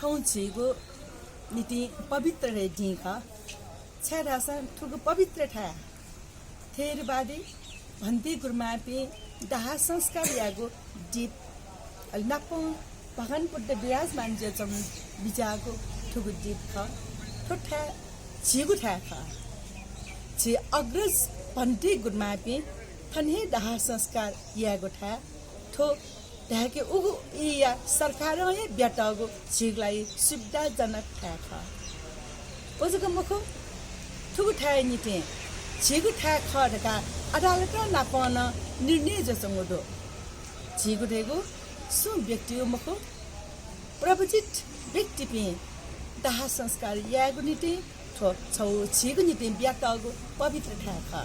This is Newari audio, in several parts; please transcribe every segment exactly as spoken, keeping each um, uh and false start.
थौं झीगु निंतिं पवित्र हे दिं खः। छाय्‌धाःसा थुगु पवित्र थाय् थेरीवादी भन्ते गुरुमांपिं दाह संस्कार याःगु दीप, अले नापं भगवान बुद्ध विराजमान जुयाच्वंगु बिज्याःगु थुगु दीप खः। थ्व थाय् झीगु थाय् खः। झी अग्रज भन्ते गुरुमांपिं थन हे दाह संस्कार यायेगु थाय्। थ्व धाय्‌के उगु ईया सरकारं हे बियातःगु झीगु लागि सुविधाजनक थाय् खः। व जक मखु, थुगु थाय्‌या निंतिं झीगु थाय् खः धकाः अदालतं नापं नं निर्णय जुयाच्वंगु दु। झीगु धइगु सुं व्यक्तिगु मखु, प्रव्रजित व्यक्तिपिं दाह संस्कार यायेगु निंतिं थ्व छगू झीगु निंतिं बियातःगु पवित्र थाय् खः।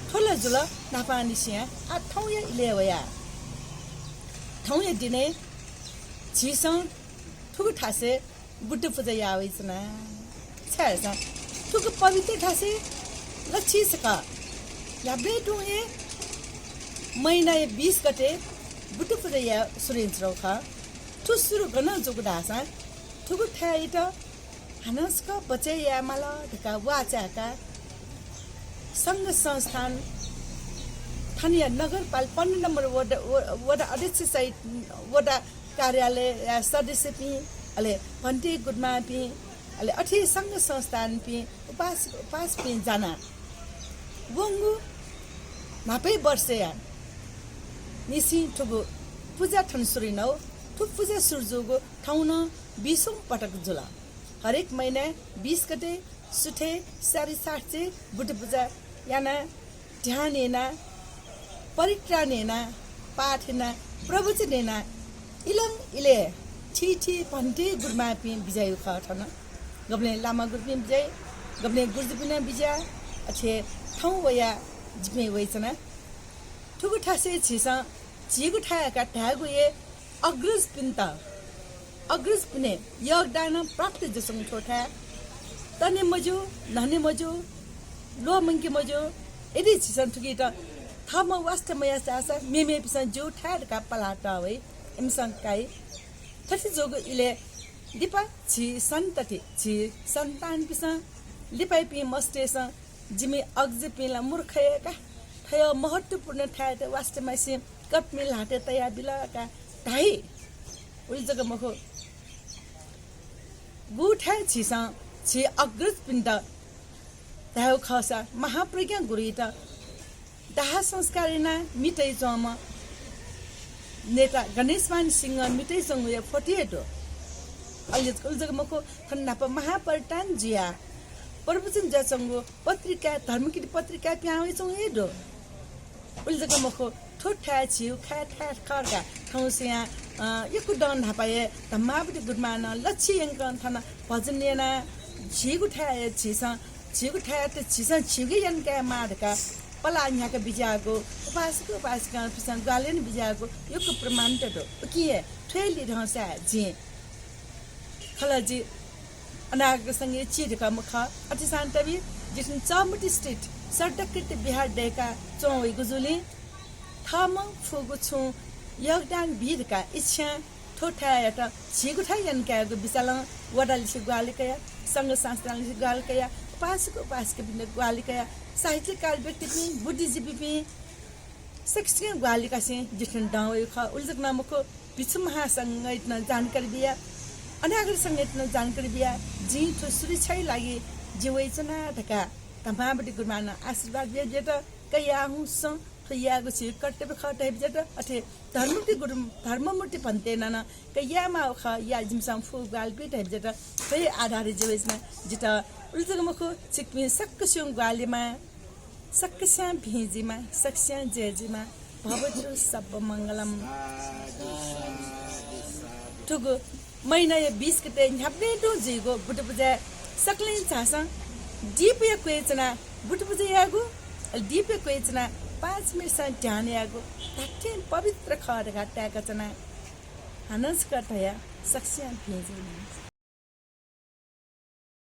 थ्व ला जुल न्हापांनिसें, आः थौंया इलय् वया। थौंया दिनय् झीसं थुगु थासय् बुद्ध पुजा याः वइच्वना। छाय्‌धाःसा थुगु पवित्र थासय् लच्छि सकल न्ह्याबलें तुं हे महिनाया बीस गते बुद्ध पुजा याये सुरु यानाच्वनागु खः। थ्व सुरु गनं जूगु धाःसा थुगु थाय्‌यात हानं छकः बचय् यायेमाल धकाः वाः चाय्‌काः संघ संस्थान, थनया नगरपाल-, पन्ध्र नम्बर वडा, व-, वडा अध्यक्ष सहित वडा कार्यालय सदस्यपिं, अले भन्ते गुरुमांपिं, अले अथे संघ संस्थानपिं, उपासक उपासिकापिं जानाः वंगु न्हापा वर्षया निसें थुगु पुजा थन सुरु यानागु। थ्व पुजा सुरु जूगु थौं नं बीसौं पटक जुल। हरेक महिना बीस गते सुथय् सारी साँझय् बुद्ध पुजा यानाः, ध्यान यानाः, परित्राण यानाः, पाठ यानाः, प्रवचन यानाः, इलंइलय् थीथी भन्ते गुरुमांपिं बिज्याःगु खः थन। गबलें लामा गुरुपिं बिज्याः, गबलें गुरुजुपिं नं बिज्याः, अथे थौं वयाः जिपिं वयाच्वना। थुगु थासय् झीसं झीगु थाय् धकाः धायेगु हे अग्रजपिन्त, अग्रजपिनि योगदानं प्राप्त जुयाच्वंगु थ्व थाय् तने मज्यू, न्हने मज्यू, ल्वःमंके मज्यू। यदि झीसं थुकियात थःम्हं वास्ता मयाः धाःसा मेमेपिन्सं ज्यू थाय् धकाः पलाः तः वइ, इमिसं काइ। थथे जूगु इलय् लिपा झी सन्तति, झी सन्तानपिन्सं, लिपायापिं मस्तय्‌सं जिमि अग्रजपिं ला मूर्ख हे का, थ्व महत्त्वपूर्ण थाय्‌यात वास्ता मयासें कतःपिं ल्हातय् तयाबिल का धाइ। उलि जक मखु, गुगु थाय् झीसं झी अग्रजपिन्त धायेगु खःसा महाप्रज्ञा गुरुयात दाह संस्कार यानाः मि तयाच्वंम्ह नेता गणेशमान सिंह मि तयाच्वंगु हे फोटो हे दु। अले उलि जक मखु, थन न्हापा महापरित्राण जुयाः प्रवचन जुयाच्वंगु पत्रिकाय्, धर्मकीर्ति पत्रिकाय् पिहां वयाच्वंगु हे दु। उलि जक मखु, थ्व थाय् झीगु खः थाय् खः धकाः थौं स्वयाः, अ, यक्व दँ न्हापा हे धम्मावती गुरुमां नं लच्छि यंकं थन भजन यानाः झीगु थाय् हे झीसं, झीगु थाय्‌यात झीसं झीगु याना कायेमाः धकाः पलाः न्ह्याका बिज्याःगु, उपासक उपासिकापिन्सं ग्वाहालि याना बिज्याःगु यक्व प्रमाणत दु। उकिं हे थ्व हे लिधंसाय् जिं खलः जि अनागरिक संघया चिधंकःम्ह खः। अथे सां तबि जि थन चःमति स्थित श्रद्धाकीर्ति विहार दय्‌का च्वं वइगु जुलिं थःम्हं फुगु छुं योगदान बी धकाः इच्छां थ्व थाय्‌यात झीगु थाय् याना कायेगु बिचालं वडालिसे ग्वाहालि कयाः, संघ संस्थानलिसे ग्वाहालि कयाः, उपासक उपासिकापिन्त ग्वाहालि कयाः, साहित्यकार व्यक्तिपिं, बुद्धिजीवीपिं, सकसिनं ग्वाहालि कासें जि थन दं वइगु खः। उलि जक नं मखु, भिक्षु महासंघयात नं जानकारी बिया, अनागरिक संघयात नं जानकारी बिया, जिं थ्व सुरक्षाया लागि जि वयाच्वना धकाः धम्मावती गुरुमां नं आशीर्वाद बियादिल। कयाः हुँ सँ, थ्व यायेगु झीगु कर्तव्य खः धयाबिज्यात। अथे धर्ममूर्ति गुरु, धर्ममूर्ति भन्तें नं कयाः माःगु खः, या जिमिसं फुगु ग्वाहालि बी धयाबिज्यात। थ्व हे आधारय् जि वयाच्वना। जितः उलि जक मखु, छिकपिं सकसिगु ग्वाहालि माः। सकस्यां भिं जुइमा, सकस्यां जय जुइमा। भवतु सब्ब मंगलम्। थुगु महिनाया बीस गते न्ह्याबलें तुं जुइगु बुद्ध पुजाय् सकलें झासँ दीपया क्वय् च्वनाः बुद्ध पुजा यायेगु, अले दीपया क्वय् च्वनाः पाँच मिनेटसं ध्यान यायेगु धात्थें पवित्र खः धकाः ताय्‌का च्वना। हानं छकः धया, सकस्यां भिं जुइमा।